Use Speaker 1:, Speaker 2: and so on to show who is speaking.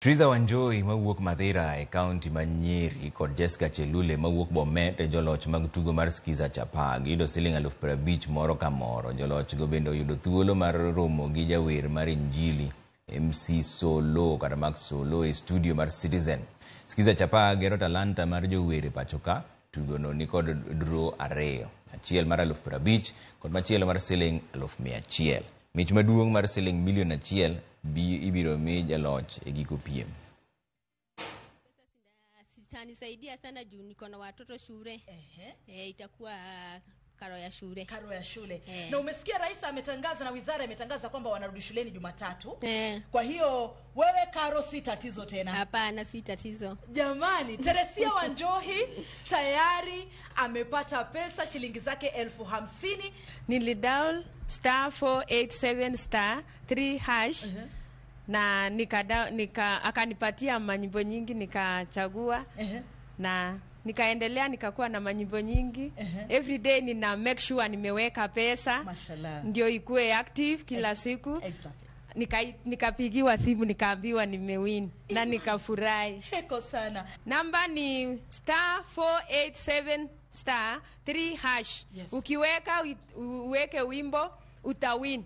Speaker 1: Triza Wanjohi mawuok Mathira e kaunti ma Nyeri kod Jessica Chelule mawuok Bomet e joloch mag tugo mar Skiza Chapaa giyudo siling 50,000 moro ka moro. Joloch go bende oyudo thuolo mar romo gi jawer mar injili MC Solo kata Max Solo e studio mar Citizen. Skiza Chapaa gero talanta mar jower e pacho ka. Tugono ni kod draw ariyo, achiel mar 50,000 kod machielo mar siling 100,000. Mich maduong' mar siling milion 1 ibiro mi jaloch e giko piem.
Speaker 2: Zitanisaidia sana juu niko na watoto shule. Itakuwa karo ya shule.
Speaker 3: Karo ya shule. Na umesikia rais ametangaza na wizara imetangaza kwamba wanarudi shuleni Jumatatu. Kwa hiyo wewe karo si tatizo tena.
Speaker 2: Hapana, si tatizo.
Speaker 3: Jamani, Teresia Wanjohi tayari amepata pesa shilingi zake 50,000.
Speaker 4: Nilidial star 487 star 3 hash. Na akanipatia manyimbo nyingi nikachagua. Na nikaendelea nikakuwa na manyimbo nyingi. Every day nina make sure nimeweka pesa.
Speaker 3: Mashallah.
Speaker 4: Ndio ikue active kila siku. Nikapigiwa simu nikaambiwa nimewin na nikafurahi.
Speaker 3: Heko sana.
Speaker 4: Namba ni star 487 star 3 hash. Ukiweka uweke wimbo utawin.